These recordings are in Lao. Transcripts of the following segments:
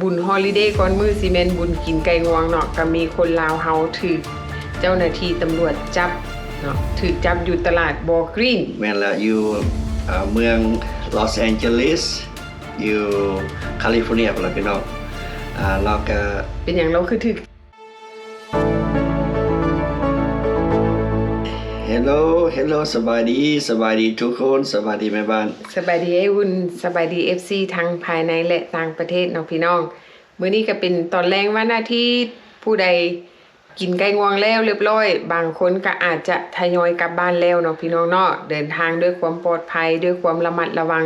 ບຸນຮອລິເດກ່ອນມື້ຊິແມ່ນບຸນກິນໄກ່ງວງເນາະ ກໍມີຄົນລາວເຮົາຖືກເຈົ້າໜ້າທີ່ຕຳຫຼວດຈັບເນາະ ຖືກຈັບຢູ່ຕະຫຼາດ Walgreen. ແມ່ນແລ້ວ ຢູ່ ເອີ ເມືອງ Los Angeles ຢູ່ California ພຸ້ນລະພີ່ນ້ອງ. ອ່າ ລາວກະ ເປັນຫຍັງລາວຄືຖືກ Hello Hello ສະບາຍດີ ສະບາຍດີທຸກຄົນ ສະບາຍດີແມ່ບ້ານ ສະບາຍດີອ້າຍອຸ່ນ ສະບາຍດີ ເອັຟຊີ ທັງພາຍໃນ ແລະ ຕ່າງປະເທດເນາະພີ່ນ້ອງ. ມື້ນີ້ກໍເປັນຕອນແລງວັນອາທິດ ຜູ້ໃດກິນໄກ່ງວງແລ້ວລຽບລ້ອຍ ບາງຄົນກໍອາດຈະທະຍອຍກັບບ້ານແລ້ວເນາະພີ່ນ້ອງເນາະ ເດີນທາງດ້ວຍຄວາມປອດໄພ ດ້ວຍຄວາມລະມັດລະວັງ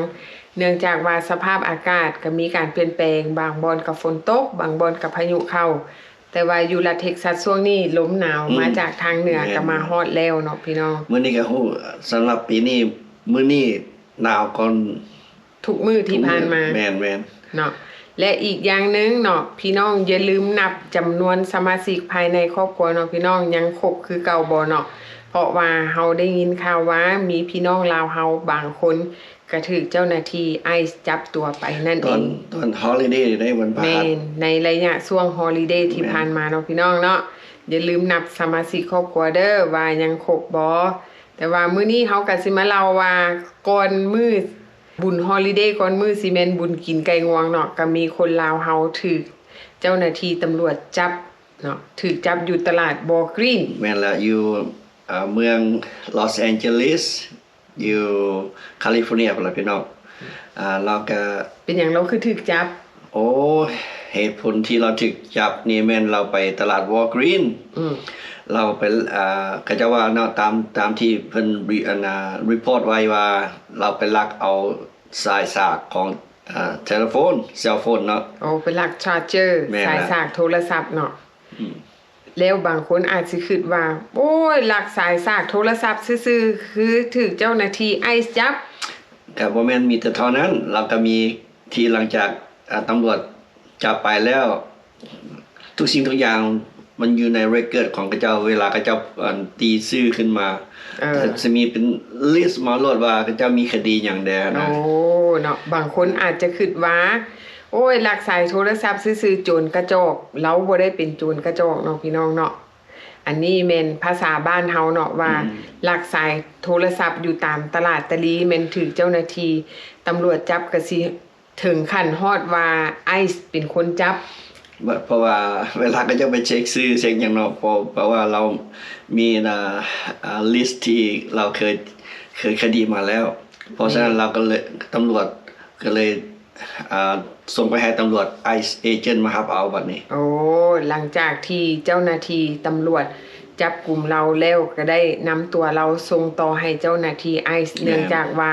ເນື່ອງຈາກວ່າສະພາບອາກາດກໍມີການປ່ຽນແປງ ບາງບ່ອນກໍຝົນຕົກ ບາງບ່ອນກໍພາຍຸເຂົ້າ. ແຕ່ວ່າຢູ່ລັດເທັກຊັສຊ່ວງນີ້ລົມໜາວ ອືມ ມາຈາກທາງເໜືອ ແມ່ນ ກໍມາຮອດແລ້ວເນາະພີ່ນ້ອງ. ມື້ນີ້ກໍຮູ້ ສຳລັບປີນີ້ ມື້ນີ້ໜາວກ່ອນທຸກມື້ທີ່ຜ່ານມາ ແມ່ນໆ ເນາະ. ແລະ ອີກຢ່າງໜຶ່ງເນາະ ພີ່ນ້ອງຢ່າລືມນັບຈຳນວນສະມາຊິກພາຍໃນຄອບຄົວເນາະພີ່ນ້ອງ ຍັງຄົບຄືເກົ່າບໍ່ເນາະ ເພາະວ່າເຮົາໄດ້ຍິນຂ່າວວ່າມີພີ່ນ້ອງລາວເຮົາບາງຄົນ ກະຖືກເຈົ້າໜ້າທີ່ໄອສ໌ຈັບຕົວໄປນັ້ນເອງ ຕອນຮອລິເດເດ້ ວັນພະຫັດ ແມ່ນ ໃນໄລຍະຊ່ວງຮອລິເດທີ່ ແມ່ນ ຜ່ານມາເນາະພີ່ນ້ອງເນາະ. ຢ່າລືມນັບສະມາຊິກຄອບຄົວເດີ້ ວ່າຍັງຄົບບໍ່. ແຕ່ວ່າມື້ນີ້ເຮົາກະຊິມາເລົ່າວ່າ ກ່ອນມື້ບຸນຮອລິເດ ກ່ອນມື້ຊິແມ່ນບຸນກິນໄກ່ງວງເນາະ ກະມີຄົນລາວເຮົາຖືກເຈົ້າໜ້າທີ່ຕຳຫຼວດຈັບເນາະ ຖືກຈັບຢູ່ຕະຫຼາດ Walgreen. ແມ່ນແລ້ວ ຢູ່ ເອີ ເມືອງ Los Angeles ຢູ່ California ພຸ້ນລະພີ່ນ້ອງ. ອ່າ ລາວກະ ເປັນຫຍັງລາວຄືຖືກຈັບ? ໂອ້ ເຫດຜົນທີ່ລາວຖືກຈັບນີ້ແມ່ນລາວໄປຕະຫຼາດ Walgreen ອືມ ລາວໄປ ອ່າ ເຂົາເຈົ້າວ່າເນາະ ຕາມ ຕາມທີ່ເພິ່ນ ອັນນ່າ ຣີພອດໄວ້ວ່າ ລາວໄປລັກເອົາສາຍສາກຂອງ ອ່າ ເທເລໂຟນ ເຊລໂຟນເນາະ. ໂອ້ ໄປລັກຊາເຈີ ແມ່ນລະ ສາຍສາກໂທລະສັບເນາະ. ອືມ ແລ້ວບາງຄົນອາດຊິຄິດວ່າ ໂອ້ຍ ລັກສາຍສາກໂທລະສັບຊື່ໆ ຄືຖືກເຈົ້າໜ້າທີ່ໄອສ໌ຈັບ. ກະບໍ່ແມ່ນມີແຕ່ເທົ່ານັ້ນ ລາວກະມີທີ່ຫຼັງຈາກ ອ່າ ຕຳຫຼວດຈັບໄປແລ້ວ ທຸກສິ່ງທຸກຢ່າງມັນຢູ່ໃນເຣັກເກີດຂອງເຂົາເຈົ້າ ເວລາເຂົາເຈົ້າ ອັນ ຕີຊື່ຂຶ້ນມາ ເອີ ຈະ ຈະມີເປັນລິສມາໂລດວ່າເຂົາເຈົ້າມີຄະດີຫຍັງແດ່ນະ. ໂອ້ ເນາະ ບາງຄົນອາດຈະຄິດວ່າ ໂອ້ຍ ລັກສາຍໂທລະສັບຊື່ໆ ໂຈນກະຈອກ ລາວບໍ່ໄດ້ເປັນໂຈນກະຈອກເນາະ ພີ່ນ້ອງເນາະ. ອັນນີ້ແມ່ນພາສາບ້ານເຮົາເນາະ ວ່າ ອືມ ລັກສາຍໂທລະສັບຢູ່ຕາມຕະຫຼາດຕະລີ ແມ່ນຖືກເຈົ້າໜ້າທີ່ຕຳຫຼວດຈັບ ກະຊິເຖິງຂັ້ນຮອດວ່າໄອສ໌ເປັນຄົນຈັບ. ເພາະວ່າເວລາເຂົາເຈົ້າໄປເຊັກຊື່ເຊັກຫຍັງເນາະ ເພາະ ເພາະວ່າລາວມີ ອ່າ ລິສທີ່ລາວເຄີຍ ເຄີຍຄະດີມາແລ້ວ ເພາະສະນັ້ນ ແມ່ນ ລາວກໍເລີຍ ຕຳຫຼວດກໍເລີຍ ອ່າ ສົ່ງໄປໃຫ້ຕຳຫຼວດ ໄອສ໌ ເອເຈັນ ມາຮັບເອົາບັດນີ້. ໂອ້ ຫຼັງຈາກທີ່ເຈົ້າໜ້າທີ່ຕຳຫຼວດຈັບກຸມລາວແລ້ວ ກໍໄດ້ນຳຕົວລາວສົ່ງຕໍ່ໃຫ້ເຈົ້າໜ້າທີ່ໄອສ໌ ແມ່ນ ເນື່ອງຈາກວ່າ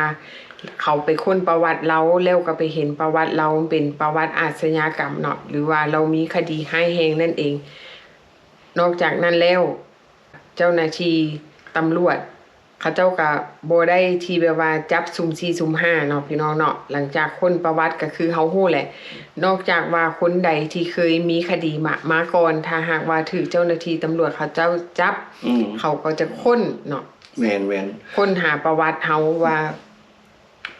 ເຂົາໄປຄົ້ນປະຫວັດລາວ ແລ້ວກໍໄປເຫັນປະຫວັດລາວເປັນປະຫວັດອາຊະຍາກຳເນາະ ຫຼືວ່າລາວມີຄະດີຮ້າຍແຮງນັ້ນເອງ. ນອກຈາກນັ້ນແລ້ວ ເຈົ້າໜ້າທີ່ຕຳຫຼວດ ເຂົາເຈົ້າກະບໍ່ໄດ້ທີ່ແບບວ່າຈັບສຸ່ມສີ່ສຸ່ມຫ້າເນາະ ພີ່ນ້ອງເນາະ. ຫຼັງຈາກຄົ້ນປະຫວັດກະຄືເຮົາຮູ້ແຫຼະ ນອກຈາກວ່າຄົນໃດທີ່ເຄີຍມີຄະດີມາ ມາກ່ອນ ຖ້າຫາກວ່າຖືກເຈົ້າໜ້າທີ່ຕຳຫຼວດເຂົາເຈົ້າຈັບ ອືມ ເຂົາກໍຈະຄົ້ນເນາະ ແມ່ນໆ ຄົ້ນຫາປະຫວັດເຮົາວ່າ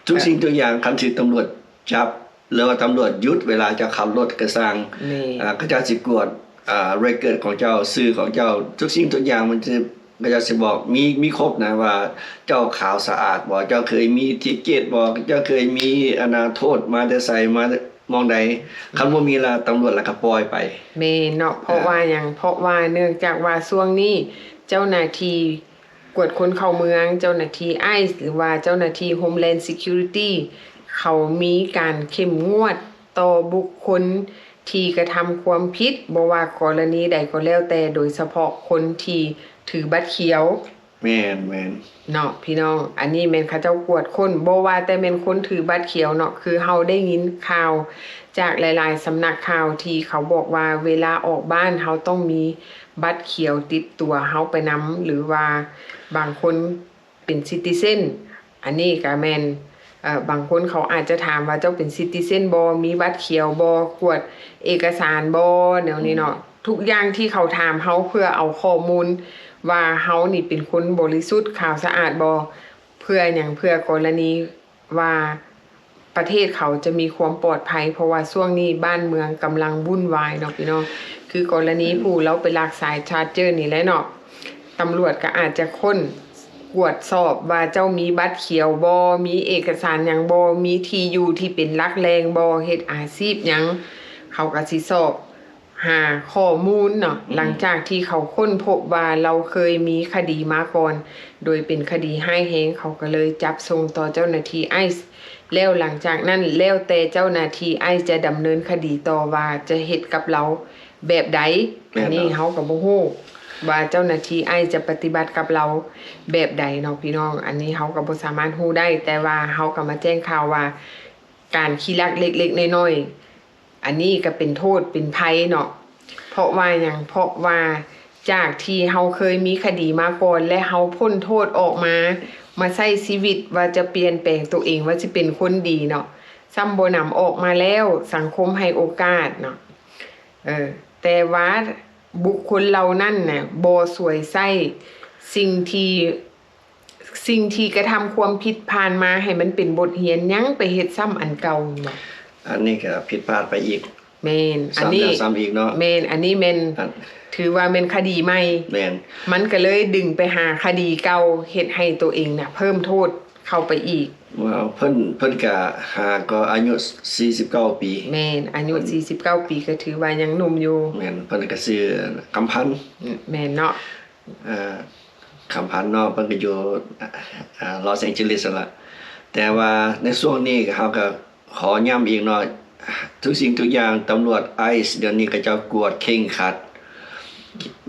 ທຸກສິ່ງ ເອີ ທຸກຢ່າງ ຄັນຖືກຕຳຫຼວດຈັບ ຫຼືວ່າຕຳຫຼວດຢຸດເວລາເຈົ້າຂັບລົດກະຊ່າງ ແມ່ນ ເຂົາເຈົ້າຊິກວດ ອ່າ ເຣັກເກີດຂອງເຈົ້າ ຊື່ຂອງເຈົ້າ ທຸກສິ່ງທຸກຢ່າງ ມັນຈະ ເຂົາເຈົ້າຊິບອກ ມີ ມີຄົບນະ ວ່າເຈົ້າຂາວສະອາດບໍ່ ເຈົ້າເຄີຍມີທິກເກັດບໍ່ ເຈົ້າເຄີຍມີ ອັນນ່າ ໂທດມາແຕ່ໃສ ມາໝ່ອງໃດ ອືມ ຄັນບໍ່ມີລະ ຕຳຫຼວດລະກະປ່ອຍໄປ. ແມ່ນເນາະ ເພາະ ເອີ ວ່າຫຍັງ ເພາະວ່າເນື່ອງຈາກວ່າຊ່ວງນີ້ເຈົ້າໜ້າທີ່ ກວດຄົນເຂົ້າເມືອງ ເຈົ້າໜ້າທີ່ໄອສ໌ ຫຼືວ່າເຈົ້າໜ້າທີ່ Homeland Security ເຂົາມີການເຂັ້ມງວດຕໍ່ບຸກຄົນທີ່ກະທຳຄວາມຜິດ ບໍ່ວ່າກໍລະນີໃດກໍແລ້ວແຕ່ ໂດຍສະເພາະຄົນທີ່ຖືບັດຂຽວ. ແມ່ນໆ ເນາະ ພີ່ນ້ອງ ອັນນີ້ແມ່ນເຂົາເຈົ້າກວດຄົ້ນ ບໍ່ວ່າແຕ່ແມ່ນຄົນຖືບັດຂຽວເນາະ ຄືເຮົາໄດ້ຍິນຂ່າວຈາກຫຼາຍໆສຳນັກຂ່າວທີ່ເຂົາບອກວ່າ ເວລາອອກບ້ານເຮົາຕ້ອງມີ ບັດຂຽວຕິດຕົວເຮົາໄປນຳ ຫຼືວ່າບາງຄົນເປັນຊິຕິເຊັນ ອັນນີ້ກະແມ່ນ ເອີ ບາງຄົນເຂົາອາດຈະຖາມວ່າ ເຈົ້າເປັນຊິຕິເຊັນບໍ່? ມີບັດຂຽວບໍ່? ກວດເອກະສານບໍ່? ແນວນີ້ເນາະ ອືມ ທຸກຢ່າງທີ່ເຂົາຖາມເຮົາເພື່ອເອົາຂໍ້ມູນວ່າເຮົານີ້ເປັນຄົນບໍລິສຸດຂາວສະອາດບໍ່? ເພື່ອຫຍັງ? ເພື່ອກໍລະນີ ວ່າ ປະເທດເຂົາຈະມີຄວາມປອດໄພ ເພາະວ່າຊ່ວງນີ້ບ້ານເມືອງກຳລັງວຸ່ນວາຍເນາະພີ່ນ້ອງ. ຄືກໍລະນີຜູ້ລາວໄປລັກສາຍຊາດເຈີນີ້ແຫຼະເນາະ, ຕຳຫຼວດກໍອາດຈະຄົ້ນກວດສອບວ່າເຈົ້າມີບັດຂຽວບໍ່, ມີເອກະສານຫຍັງບໍ່, ມີທີ່ຢູ່ທີ່ເປັນຫຼັກແຫຼ່ງບໍ່, ເຮັດອາຊີບຫຍັງ, ເຂົາກໍຊິສອບ ຫາຂໍ້ມູນເນາະ. ອືມ ຫຼັງຈາກທີ່ເຂົາຄົ້ນພົບວ່າລາວເຄີຍມີຄະດີມາກ່ອນ ໂດຍເປັນຄະດີຮ້າຍແຮງ, ເຂົາກໍເລີຍຈັບສົ່ງຕໍ່ເຈົ້າໜ້າທີ່ໄອສ໌ ແລ້ວຫຼັງຈາກນັ້ນ ແລ້ວແຕ່ເຈົ້າໜ້າທີ່ໄອສ໌ຈະດຳເນີນຄະດີຕໍ່ວ່າຈະເຮັດກັບລາວແບບໃດ. ແມ່ນ ອັນນີ້ເຮົາກໍບໍ່ຮູ້ວ່າເຈົ້າໜ້າທີ່ໄອສ໌ຈະປະຕິບັດກັບລາວແບບໃດເນາະພີ່ນ້ອງ, ອັນນີ້ເຮົາກໍບໍ່ສາມາດຮູ້ໄດ້, ແຕ່ວ່າເຮົາກໍມາແຈ້ງຂ່າວວ່າ ການຂີ້ລັກເລັກໆນ້ອຍໆ ອັນນີ້ກໍເປັນໂທດເປັນໄພເນາະ. ເພາະວ່າຫຍັງ? ເພາະວ່າຈາກທີ່ເຮົາເຄີຍມີຄະດີມາກ່ອນ ແລະ ເຮົາພົ້ນໂທດອອກມາ, ມາໃຊ້ຊີວິດວ່າຈະປ່ຽນແປງໂຕເອງວ່າຊິເປັນຄົນດີເນາະ, ຊ້ຳບໍ່ໜຳອອກມາແລ້ວ, ສັງຄົມໃຫ້ໂອກາດເນາະ. ເອີ ແຕ່ວ່າບຸກຄົນເຫຼົ່ານັ້ນນະ ບໍ່ສວຍໃຊ້ສິ່ງທີ່ ສິ່ງທີ່ກະທຳຄວາມຜິດຜ່ານມາໃຫ້ມັນເປັນບົດຮຽນ, ຍັງໄປເຮັດຊ້ຳອັນເກົ່າແມ່ນບໍ່? ອັນນີ້ກໍຜິດພາດໄປອີກ. ແມ່ນ, ຊ້ຳ ອັນນີ້ ແລ້ວຊ້ຳອີກເນາະ. ແມ່ນ, ອັນນີ້ແມ່ນ ອັນ ຖືວ່າແມ່ນຄະດີໃໝ່. ແມ່ນ, ມັນກໍເລີຍດຶງໄປຫາຄະດີເກົ່າ, ເຮັດໃຫ້ໂຕເອງນະເພີ່ມໂທດເຂົ້າໄປອີກ. ວ່າເພິ່ນ ເພິ່ນກະຫາກໍອາຍຸສີ່ສິບເກົ້າປີ. ແມ່ນ, ອາຍຸ ເພິ່ນ ສີ່ສິບເກົ້າປີກໍຖືວ່າຍັງໜຸ່ມຢູ່. ແມ່ນ, ເພິ່ນກໍຊື່ຄຳພັນ. ແມ່ນເນາະ. ເອີ ຄຳພັນເນາະ ເພິ່ນກໍຢູ່ ອາ ລອສແອງເຈລິສຫັ້ນລະ. ແຕ່ວ່າໃນຊ່ວງນີ້ເຮົາກໍຂໍຢ້ຳອີກເນາະ, ທຸກສິ່ງທຸກຢ່າງ ຕຳຫຼວດໄອສ໌ດຽວນີ້ເຂົາເຈົ້າກວດເຄັ່ງຄັດ,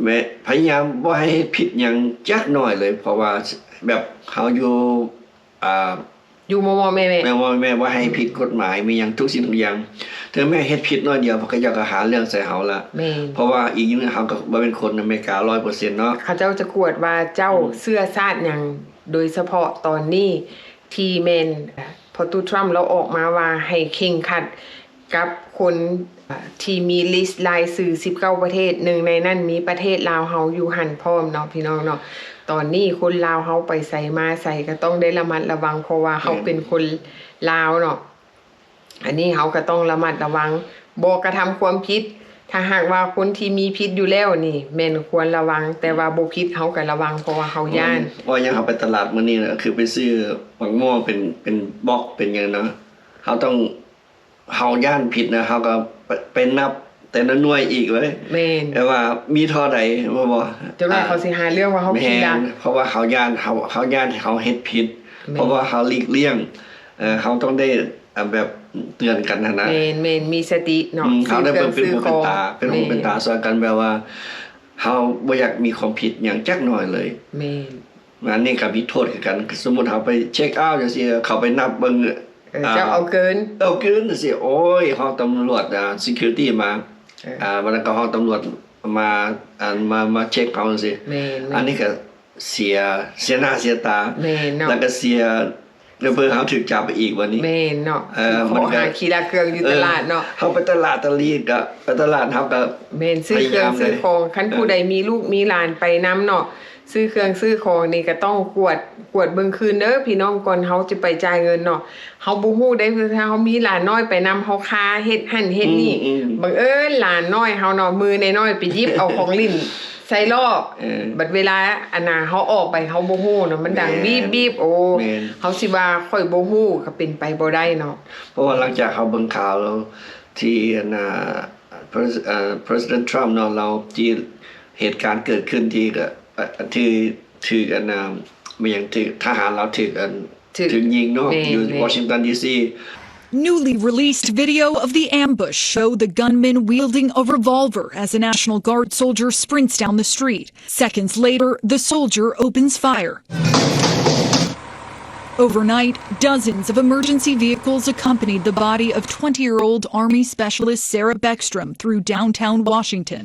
ແມ່ນ ພະຍາຍາມບໍ່ໃຫ້ເຮັດຜິດຫຍັງຈັກໜ້ອຍເລີຍ, ເພາະວ່າແບບເຮົາຢູ່ ອ່າ ຢູ່ມໍ່ໆແມ່ໆ ແມ່ນບໍ່ ແມ່ນບໍ່ໃຫ້ຜິດກົດໝາຍ ມີຫຍັງທຸກສິ່ງທຸກຢ່າງ. ເຖິງແມ່ນເຮັດຜິດໜ້ອຍດຽວ ເຂົາເຈົ້າກໍຫາເລື່ອງໃສ່ເຮົາລະ. ແມ່ນ, ເພາະວ່າອີກຢ່າງໜຶ່ງ ເຮົາກໍບໍ່ແມ່ນຄົນອາເມລິກາຮ້ອຍເປີເຊັນເນາະ. ເຂົາເຈົ້າຈະກວດວ່າເຈົ້າ ອືມ ເຊື້ອຊາດຫຍັງ, ໂດຍສະເພາະຕອນນີ້ທີ່ແມ່ນ ພໍ່ຕູ້ທຣຳລາວອອກມາວ່າໃຫ້ເຄັ່ງຄັດ ກັບຄົນທີ່ມີລິສລາຍຊື່ສິບເກົ້າປະເທດ, ໜຶ່ງໃນນັ້ນມີປະເທດລາວເຮົາຢູ່ຫັ້ນພ້ອມເນາະ ພີ່ນ້ອງເນາະ. ຕອນນີ້ຄົນລາວເຮົາໄປໃສມາໃສກໍຕ້ອງໄດ້ລະມັດລະວັງ ເພາະວ່າເຮົາ ແມ່ນ ເປັນຄົນລາວເນາະ. ອັນນີ້ເຮົາກໍຕ້ອງລະມັດລະວັງ, ບໍ່ກະທຳຄວາມຜິດ. ຖ້າຫາກວ່າຄົນທີ່ມີຜິດຢູ່ແລ້ວນີ້ແມ່ນຄວນລະວັງ, ແຕ່ວ່າບໍ່ຜິດເຮົາກໍລະວັງ ເພາະວ່າເຮົາຢ້ານ. ເພາະວ່າຫຍັງ ເຮົາໄປຕະຫຼາດມື້ນີ້ນະ ຄືໄປຊື້ໝາກມ່ວງເປັນ ເປັນບັອກເປັນຫຍັງເນາະ, ເຮົາຕ້ອງ ເຮົາຢ້ານຜິດນະ ເຮົາກໍໄປ ໄປນັບແຕ່ລະໜ່ວຍອີກເວີຍ. ແມ່ນ, ແຕ່ວ່າມີທໍ່ໃດ ແມ່ນບໍ່? ຈົນວ່າ ອ່າ ເຂົາຊິຫາເລື່ອງວ່າເຮົາ ແມ່ນ ຂີ້ລັກ. ເພາະວ່າເຮົາຢ້ານ ເຮົາ ເຮົາຢ້ານເຮົາເຮັດຜິດ. ແມ່ນ, ເພາະວ່າເຮົາຫຼີກລ່ຽງ, ເອີ ເຮົາຕ້ອງໄດ້ ອ່າ ແບບເຕືອນກັນຫັ້ນນະ. ແມ່ນໆ, ມີສະຕິເນາະ. ອືມ, ເຮົາໄດ້ເບິ່ງເປັນຫູເປັນຕາ ເປັນຫູເປັນຕາຊ່ອຍກັນ, ແບບວ່າເຮົາບໍ່ຢາກມີຄວາມຜິດຫຍັງຈັກໜ້ອຍເລີຍ. ແມ່ນ. ອັນນີ້ກໍມີໂທດຄືກັນ. ສົມມຸດເຮົາໄປເຊັກເອົາຈັ່ງຊີ້ ເຂົາໄປນັບເບິ່ງ ເອີ ອ່າ ເຈົ້າເອົາເກີນ ເອົາເກີນຈັ່ງຊີ້ ໂອ້ຍ ຮ້ອງຕຳຫຼວດ ອ່າ security ມາ ເອີ ອ່າ ບາດນັ້ນກໍຮ້ອງຕຳຫຼວດມາ ອັນ ມາ ມາເຊັກເຮົາຈັ່ງຊີ້. ແມ່ນໆ, ອັນນີ້ກໍເສຍ ເສຍໜ້າເສຍຕາ. ແມ່ນເນາະ, ແລ້ວກໍເສຍ ແລ້ວເພິ່ນເຮົາຖືກຈັບໄປອີກບັດນີ້. ແມ່ນເນາະ, ເອີ ມັນກໍ ຂໍ້ຫາຂີ້ລັກເຄື່ອງຢູ່ຕະຫຼາດເນາະ. ເອີ ເຮົາໄປຕະຫຼາດຕະລີດກໍ ໄປຕະຫຼາດເຮົາກໍ ແມ່ນ, ຊື້ເຄື່ອງຊື້ຂອງ ຄັນຜູ້ໃດມີລູກມີຫຼານໄປນຳເນາະ ຊື້ເຄື່ອງຊື້ຂອງນີ້ກໍຕ້ອງກວດ ກວດເບິ່ງຄືນເດີພີ່ນ້ອງ ກ່ອນເຮົາຈະໄປຈ່າຍເງິນເນາະ. ເຮົາບໍ່ຮູ້ເດ້ ຄືຖ້າເຮົາມີຫຼານນ້ອຍໄປນຳ ເຮົາຄາເຮັດຫັ້ນເຮັດນີ້ ອືມໆ ບັງເອີນຫຼານນ້ອຍເຮົາເນາະ ມືນ້ອຍໆໄປຫຍິບເອົາຂອງຫຼິ້ນໃສ່ລໍ້ ເອີ ບັດເວລາອັນນ່າເຮົາອອກໄປ ເຮົາບໍ່ຮູ້ເນາະ ມັນດັງ ແມ່ນ ບີບໆ ໂອ້ ແມ່ນ ເຮົາຊິວ່າຂ້ອຍບໍ່ຮູ້ກໍເປັນໄປບໍ່ໄດ້ເນາະ. ເພາະວ່າຫຼັງຈາກເຮົາເບິ່ງຂ່າວທີ່ອັນນ່າ ເອີ President Trump ເນາະ ລາວທີ່ ເຫດການເກີດຂຶ້ນທີ່ ເອີ ຖືກ ຖືກ ອັນນ່າ ແມ່ນຫຍັງ ຖືກ ທະຫານລາວຖືກ ອັນ ຖືກ ຖືກຍິງເນາະ ແມ່ນ ຢູ່ ແມ່ນ Washington D C. Newly released video of the ambush show the gunman wielding a revolver as a National Guard soldier sprints down the street. Seconds later, the soldier opens fire. Overnight, dozens of emergency vehicles accompanied the body of twenty-year-old Army Specialist Sarah Beckstrom through downtown Washington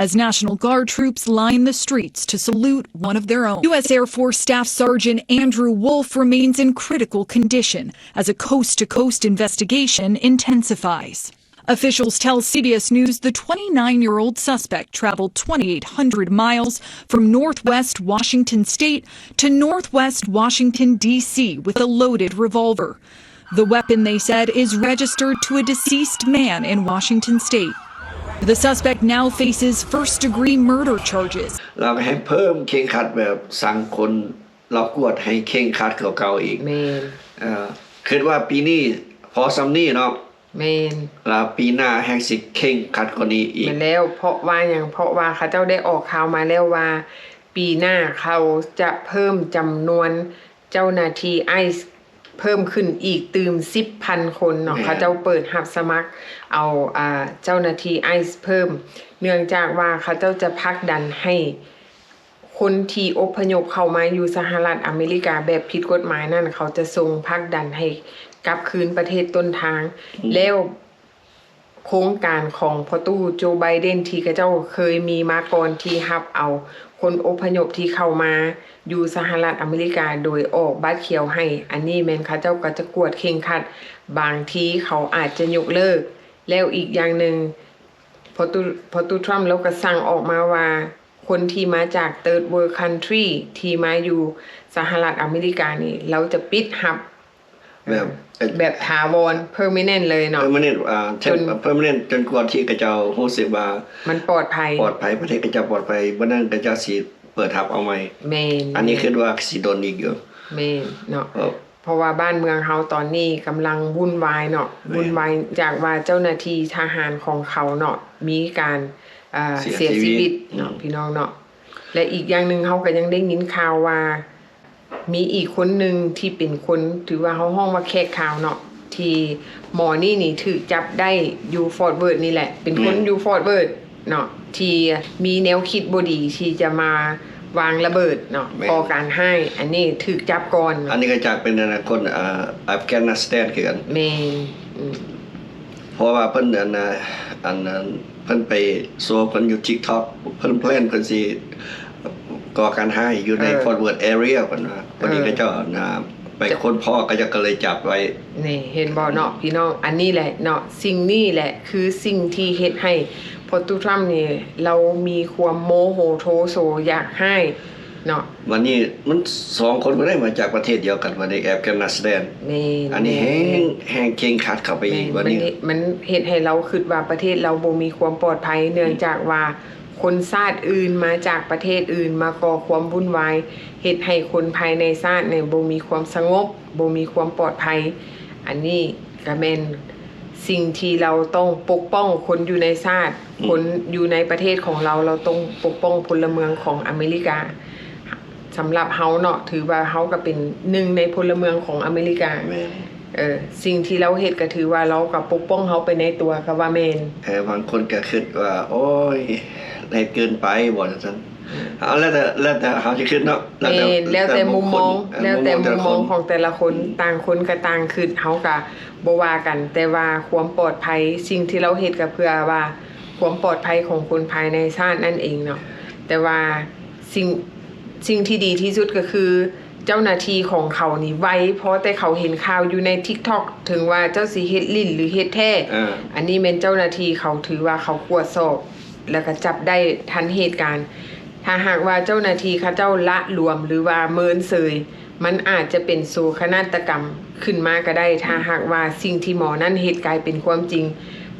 as National Guard troops line the streets to salute one of their own. U S Air Force Staff Sergeant Andrew Wolf remains in critical condition as a coast-to-coast investigation intensifies. Officials tell C B S News the twenty-nine-year-old suspect traveled twenty-eight hundred miles from Northwest Washington State to Northwest Washington, D C with a loaded revolver. The weapon, they said, is registered to a deceased man in Washington state. The suspect now faces first-degree murder charges. ແລ້ວກໍໃຫ້ເພີ່ມເຄັ່ງຄັດແບບສັ່ງຄົນລາວກວດໃຫ້ເຄັ່ງຄັດກວ່າເກົ່າອີກ. ແມ່ນ. ເອີ ຄິດວ່າປີນີ້ພໍສ່ຳນີ້ເນາະ. ແມ່ນ. ແລ້ວປີໜ້າແຮ່ງຊິເຄັ່ງຄັດກວ່ານີ້ອີກ. ແມ່ນແລ້ວ. ເພາະວ່າຫຍັງ? ເພາະວ່າເຂົາເຈົ້າໄດ້ອອກຂ່າວມາແລ້ວວ່າ ປີໜ້າເຂົາຈະເພີ່ມຈຳນວນເຈົ້າໜ້າທີ່ໄອສ໌ ເພີ່ມຂຶ້ນອີກຕື່ມສິບພັນຄົນເນາະ. ແມ່ນ. ເຂົາເຈົ້າເປີດຮັບສະໝັກເອົາ ອ່າ ເຈົ້າໜ້າທີ່ໄອສ໌ເພີ່ມ ເນື່ອງຈາກວ່າເຂົາເຈົ້າຈະຜັກດັນໃຫ້ຄົນທີ່ອົບພະຍົບເຂົ້າມາຢູ່ສະຫະລັດອາເມລິກາແບບຜິດກົດໝາຍນັ້ນ ເຂົາຈະສົ່ງຜັກດັນໃຫ້ກັບຄືນປະເທດຕົ້ນທາງ. ອືມ. ແລ້ວ ໂຄງການຂອງພໍ່ຕູ້ໂຈໄບເດັນ ທີ່ເຂົາເຈົ້າເຄີຍມີມາກ່ອນ ທີ່ຮັບເອົາຄົນອົບພະຍົບທີ່ເຂົ້າມາຢູ່ສະຫະລັດອາເມລິກາໂດຍອອກບັດຂຽວໃຫ້, ອັນນີ້ແມ່ນເຂົາເຈົ້າກໍຈະກວດເຄັ່ງຄັດ, ບາງທີເຂົາອາດຈະຍົກເລີກ. ແລ້ວອີກຢ່າງໜຶ່ງ ພໍ່ຕູ້ ພໍ່ຕູ້ທຣຳ ລາວກໍສັ່ງອອກມາວ່າ ຄົນທີ່ມາຈາກ Third World Country ທີ່ມາຢູ່ສະຫະລັດອາເມລິການີ້ ລາວຈະປິດຮັບ ແບບ ເອີ ແບບຖາວອນ permanent ເລີຍເນາະ permanent ອ່າ ຈົນ permanent ຈົນກວ່າທີ່ເຂົາເຈົ້າຮູ້ສຶກວ່າມັນປອດໄພ ປອດໄພ ປະເທດເຂົາເຈົ້າປອດໄພ ບໍ່ນັ້ນເຂົາເຈົ້າຊິເປີດຮັບເອົາໃໝ່. ແມ່ນ. ອັນນີ້ ແມ່ນ ຄິດວ່າຊິດົນອີກຢູ່. ແມ່ນເນາະ ເອີ ເພາະວ່າບ້ານເມືອງເຮົາຕອນນີ້ກຳລັງວຸ່ນວາຍເນາະ ວຸ່ນວາຍຈາກວ່າເຈົ້າໜ້າທີ່ທະຫານຂອງເຂົາເນາະ ມີການ ເອີ ເສຍ ເສຍຊີວິດເນາະ ອືມ ພີ່ນ້ອງເນາະ. ແລະ ອີກຢ່າງໜຶ່ງ ເຮົາກໍຍັງໄດ້ຍິນຂ່າວວ່າ ມີອີກຄົນໜຶ່ງທີ່ເປັນຄົນ ຖືວ່າເຮົາຮ້ອງວ່າແຂກຂາວເນາະ ທີ່ໝໍນີ້ນີ້ຖືກຈັບໄດ້ຢູ່ Fort Worth ນີ້ແຫຼະ ເປັນຄົນ ແມ່ນ ຢູ່ Fort Worth ເນາະ ທີ່ມີແນວຄິດບໍ່ດີທີ່ຈະມາວາງລະເບີດເນາະ ແມ່ນ ກໍ່ການຮ້າຍ ອັນນີ້ຖືກຈັບກ່ອນ. ອັນນີ້ກໍຈະເປັນ ອັນ ຄົນ ອາ Afghanistan ຄືກັນ. ແມ່ນ ອືມ. ເພາະວ່າເພິ່ນ ອັນ ອັນ ເພິ່ນໄປໂຊເພິ່ນຢູ່ TikTok ເພິ່ນແພລນເພິ່ນຊິກໍ່ການຮ້າຍຢູ່ໃນ ເອີ Fort Worth area ເພິ່ນວ່າ ພໍດີ ເອີ ເຂົາເຈົ້າ ອັນ ໄປຄົ້ນພໍ້ ເຂົາເຈົ້າກໍເລີຍຈັບໄວ້. ນີ້ ເຫັນບໍ່ເນາະ ອືມ ພີ່ນ້ອງ ອັນນີ້ແຫຼະເນາະ ສິ່ງນີ້ແຫຼະຄືສິ່ງທີ່ເຮັດໃຫ້ພໍ່ຕູ້ທຣຳນີ້ ລາວມີຄວາມໂມໂຫໂທໂສ ຢາກຮ້າຍ ເນາະ ບັດນີ້ມັນສອງຄົນບໍ່ໄດ້ມາຈາກປະເທດດຽວກັນ ບັດນີ້ Afghanistan ແມ່ນ ອັນນີ້ແຮງ ແມ່ນ ແຮງເຄັ່ງຄັດເຂົ້າໄປອີກ ແມ່ນ ບັດນີ້ ມັນ ມັນເຮັດໃຫ້ລາວຄິດວ່າປະເທດລາວບໍ່ມີຄວາມປອດໄພ ເນື່ອງຈາກວ່າຄົນຊາດອື່ນມາຈາກປະເທດອື່ນມາກໍ່ຄວາມວຸ່ນວາຍ ເຮັດໃຫ້ຄົນພາຍໃນຊາດນີ້ບໍ່ມີຄວາມສະຫງົບ ບໍ່ມີຄວາມປອດໄພ ອັນນີ້ ກະແມ່ນສິ່ງທີ່ລາວຕ້ອງປົກປ້ອງຄົນຢູ່ໃນຊາດ ອືມ ຄົນຢູ່ໃນປະເທດຂອງລາວ ລາວຕ້ອງປົກປ້ອງພົນລະເມືອງຂອງອາເມລິກາ. ສຳລັບເຮົາເນາະ ຖືວ່າເຮົາກະເປັນໜຶ່ງໃນພົນລະເມືອງຂອງອາເມລິກາ. ແມ່ນ. ເອີ ສິ່ງທີ່ລາວເຮັດກະຖືວ່າລາວກະປົກປ້ອງເຮົາໄປໃນຕົວກະວ່າແມ່ນ. ເອີ ບາງຄົນກະຄິດວ່າ ໂອ້ຍ ເຮັດເກີນໄປບໍ ຈັ່ງຊັ້ນ. ເອົາ ແລ້ວແຕ່ ແລ້ວແຕ່ເຮົາຊິຄິດເນາະ ແລ້ວແຕ່ ແມ່ນ ແລ້ວແຕ່ມຸມມອງ ແລ້ວແຕ່ມຸມມອງຂອງແຕ່ລະຄົນ ອືມ ຕ່າງຄົນກະຕ່າງຄິດ ເຮົາກະບໍ່ວ່າກັນ ແຕ່ວ່າຄວາມປອດໄພ ສິ່ງທີ່ລາວເຮັດກະເພື່ອວ່າຄວາມປອດໄພຂອງຄົນພາຍໃນຊາດນັ້ນເອງເນາະ ແຕ່ວ່າສິ່ງ ສິ່ງທີ່ດີທີ່ສຸດກະຄື ເຈົ້າໜ້າທີ່ຂອງເຂົານີ້ໄວ ພໍແຕ່ເຂົາເຫັນຂ່າວຢູ່ໃນ TikTok ເຖິງວ່າເຈົ້າຊິເຮັດຫຼິ້ນ ຫຼື ເຮັດແທ້ ເອີ ອັນນີ້ແມ່ນເຈົ້າໜ້າທີ່ເຂົາຖືວ່າເຂົາກວດສອບ ແລ້ວກະຈັບໄດ້ທັນເຫດການ. ຖ້າຫາກວ່າເຈົ້າໜ້າທີ່ເຂົາເຈົ້າລະຫຼວມ ຫຼືວ່າເມີນເສີຍ ມັນອາດຈະເປັນໂສກະນາດຕະກຳຂຶ້ນມາກະໄດ້. ຖ້າຫາກວ່າສິ່ງທີ່ໝໍນັ້ນເຮັດກາຍເປັນຄວາມຈິງ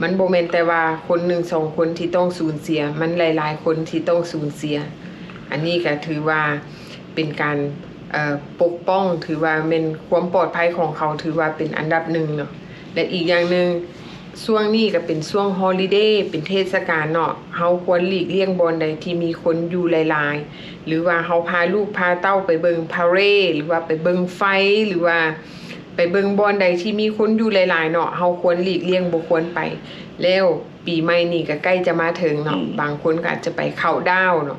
ມັນບໍ່ແມ່ນແຕ່ວ່າຄົນໜຶ່ງສອງຄົນທີ່ຕ້ອງສູນເສຍ ມັນຫຼາຍໆຄົນທີ່ຕ້ອງສູນເສຍ. ອັນນີ້ກະຖືວ່າເປັນການ ເອີ ປົກປ້ອງ ຖືວ່າແມ່ນຄວາມປອດໄພຂອງເຂົາ ຖືວ່າເປັນອັນດັບໜຶ່ງເນາະ. ແລະ ອີກຢ່າງໜຶ່ງ ຊ່ວງນີ້ກະເປັນຊ່ວງ holiday ເປັນເທດສະການເນາະ ເຮົາຄວນຫຼີກລ່ຽງບ່ອນໃດທີ່ມີຄົນຢູ່ຫຼາຍໆ ຫຼືວ່າເຮົາພາລູກພາເຕົ້າໄປເບິ່ງ parade ຫຼືວ່າໄປເບິ່ງໄຟ ຫຼືວ່າໄປເບິ່ງບ່ອນໃດທີ່ມີຄົນຢູ່ຫຼາຍໆເນາະ ເຮົາຄວນຫຼີກລ່ຽງ ບໍ່ຄວນໄປ. ແລ້ວປີໃໝ່ນີ້ກະໃກ້ຈະມາເຖິງເນາະ ອືມ ບາງຄົນກະອາດຈະໄປເຂົ້າດາວເນາະ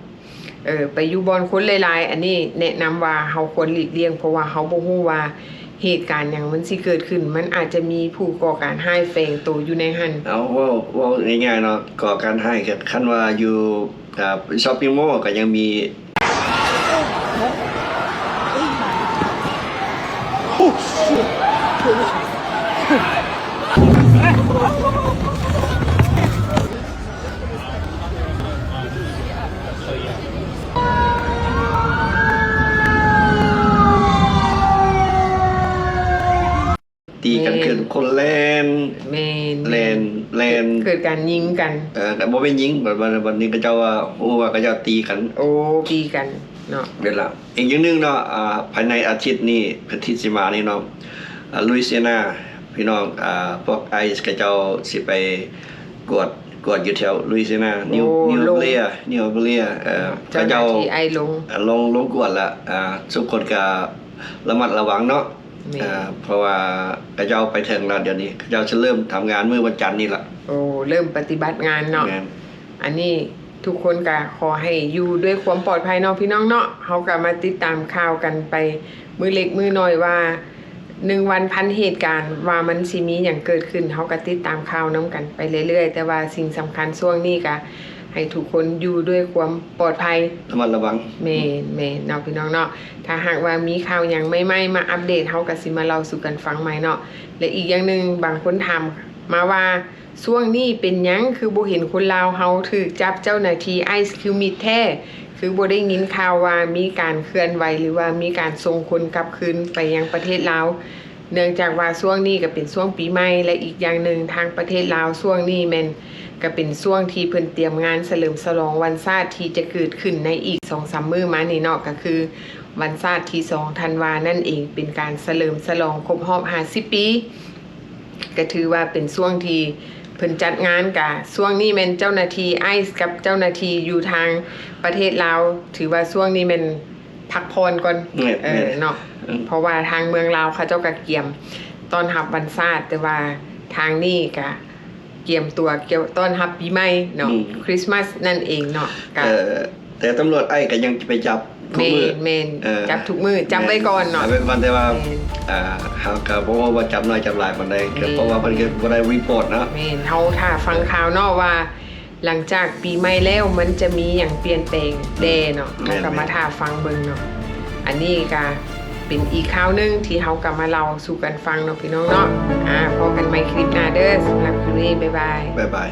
ເອີ ໄປຢູ່ບ່ອນຄົນຫຼາຍໆ ອັນນີ້ແນະນຳວ່າເຮົາຄວນຫຼີກລ່ຽງ ເພາະວ່າເຮົາບໍ່ຮູ້ວ່າເຫດການຫຍັງມັນຊິເກີດຂຶ້ນ ມັນອາດຈະມີຜູ້ກໍ່ການຮ້າຍແຝງໂຕຢູ່ໃນຫັ້ນ. ເອົາ ເວົ້າ ເວົ້າງ່າຍໆເນາະ ກໍ່ການຮ້າຍ ຄັນວ່າຢູ່ ອ່າ shopping mall ກະຍັງມີ ຕີກັນ ການຍິງກັນ ເອີ ກໍບໍ່ແມ່ນຍິງ ບັດ ບັດ ບັດນີ້ເຂົາເຈົ້າວ່າ ຮູ້ວ່າເຂົາເຈົ້າຕີກັນ ໂອ້ ຕີກັນເນາະ ເວລາ ອີກຢ່າງໜຶ່ງເນາະ ອ່າ ພາຍໃນອາທິດນີ້ ອາທິດຊິມານີ້ເນາະ ອ່າ ລຸຍຊີນາ ພີ່ນ້ອງ ອ່າ ພວກໄອສ໌ເຂົາເຈົ້າຊິໄປກວດ ກວດຢູ່ແຖວລຸຍຊີນາ ນິວ ໂອ້ ນິວເບລຍ ນິວເບລຍ ເອີ ເຈົ້າໜ້າທີ່ໄອສ໌ລົງ ເຈົ້າໜ້າທີ່ໄອສ໌ລົງ ອ່າ ລົງ ລົງກວດລະ ອ່າ ທຸກຄົນກໍລະມັດລະວັງເນາະ ແມ່ນ ອ່າ ເພາະວ່າເຂົາເຈົ້າໄປເຖິງລະ ດຽວນີ້ເຂົາເຈົ້າຊິເລີ່ມທຳງານມື້ວັນຈັນນີ້ລະ ໂອ້ ເລີ່ມປະຕິບັດງານເນາະ ແມ່ນ ອັນນີ້ທຸກຄົນກໍຂໍໃຫ້ຢູ່ດ້ວຍຄວາມປອດໄພເນາະ ພີ່ນ້ອງເນາະ ເຮົາກໍມາຕິດຕາມຂ່າວກັນໄປມື້ເລັກມື້ນ້ອຍວ່າ ໜຶ່ງວັນພັນເຫດການ ວ່າມັນຊິມີຫຍັງເກີດຂຶ້ນ ເຮົາກໍຕິດຕາມຂ່າວນຳກັນໄປເລື້ອຍໆ ແຕ່ວ່າສິ່ງສຳຄັນຊ່ວງນີ້ກໍໃຫ້ທຸກຄົນຢູ່ດ້ວຍຄວາມປອດໄພ ລະມັດລະວັງ ແມ່ນ ແມ່ນເນາະ ພີ່ນ້ອງເນາະ ຖ້າຫາກວ່າມີຂ່າວຫຍັງໃໝ່ໆ ມາອັບເດດ ເຮົາກໍຊິມາເລົ່າສູ່ກັນຟັງໃໝ່ເນາະ ແລະ ອີກຢ່າງໜຶ່ງ ບາງຄົນຖາມມາວ່າ ຊ່ວງນີ້ເປັນຫຍັງຄືບໍ່ເຫັນຄົນລາວເຮົາຖືກຈັບ ເຈົ້າໜ້າທີ່ໄອສ໌ຄືມິດແທ້ ຄືບໍ່ໄດ້ຍິນຂ່າວວ່າມີການເຄື່ອນໄຫວ ຫຼືວ່າມີການສົ່ງຄົນກັບຄືນໄປຍັງປະເທດລາວ ເນື່ອງຈາກວ່າຊ່ວງນີ້ກໍເປັນຊ່ວງປີໃໝ່ ແລະ ອີກຢ່າງໜຶ່ງ ທາງປະເທດລາວຊ່ວງນີ້ແມ່ນ ກໍເປັນຊ່ວງທີ່ເພິ່ນຕຽມງານສະເຫຼີມສະຫຼອງວັນຊາດທີ່ຈະເກີດຂຶ້ນໃນອີກສອງສາມມື້ມານີ້ເນາະ ກໍຄືວັນຊາດທີສອງທັນວານັ້ນເອງ ເປັນການສະເຫຼີມສະຫຼອງຄົບຮອບຫ້າສິບປີ ກໍຖືວ່າເປັນຊ່ວງທີ່ເພິ່ນຈັດງານ ກະຊ່ວງນີ້ແມ່ນເຈົ້າໜ້າທີ່ໄອສ໌ກັບເຈົ້າໜ້າທີ່ຢູ່ທາງປະເທດລາວ ຖືວ່າຊ່ວງນີ້ແມ່ນພັກຜ່ອນກ່ອນ ແມ່ນ ເອີ ແມ່ນ ເນາະ ອືມ ເພາະວ່າທາງເມືອງລາວເຂົາເຈົ້າກໍກຽມຕ້ອນຮັບວັນຊາດ ແຕ່ວ່າທາງນີ້ກະກຽມຕົວ ກຽມຕ້ອນຮັບປີໃໝ່ເນາະ ອືມ ຄຣິສມາສນັ້ນເອງເນາະ ກະ ເອີ ແຕ່ຕຳຫຼວດໄອສ໌ກໍຍັງຈະໄປຈັບທຸກມື້ ແມ່ນໆ ເອີ ຈັບທຸກມື້ ຈັບໄວ້ກ່ອນເນາະ ຈັບໄວ້ກ່ອນ ແຕ່ວ່າ ແມ່ນ ອ່າ ເຮົາກໍບໍ່ຮູ້ວ່າຈັບໜ້ອຍຈັບຫຼາຍປານໃດ ແມ່ນ ເພາະວ່າເພິ່ນກໍບໍ່ໄດ້ຣີພອດເນາະ ແມ່ນ ເຮົາຖ້າຟັງຂ່າວເນາະວ່າ ຫຼັງຈາກປີໃໝ່ແລ້ວມັນຈະມີຫຍັງປ່ຽນແປງແດ່ເນາະ ແມ່ນໆ ເຮົາກໍມາຖ້າຟັງເບິ່ງເນາະ ອັນນີ້ກໍເປັນອີກຂ່າວໜຶ່ງທີ່ເຮົາກໍມາເລົ່າສູ່ກັນຟັງເນາະ ພີ່ນ້ອງເນາະ ອ່າ ພໍ້ກັນໃໝ່ຄລິບໜ້າເດີ້ ສຳລັບຄລິບນີ້ ບາຍບາຍ ບາຍບາຍ.